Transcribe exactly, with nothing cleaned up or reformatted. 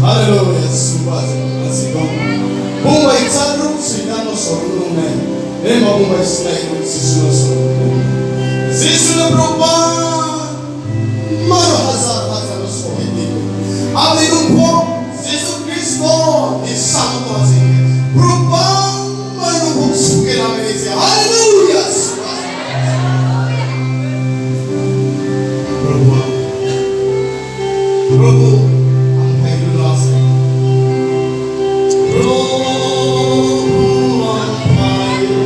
Hallelujah, Jisu ba je asi dong. Bung bai chá ruh Soitan no sor nung nai. Rema bung bai slái ruh Jisu no sor nung nai. Jisu no Probu ba maro hazar hazar no sor nai. Abo ni bung pho Jisu Khristo ni samung tong si. Probu ba maro bung suke lamai se. Hallelujah. Probu, Probu, ang phai lu no asai. Probu, ang phai lu.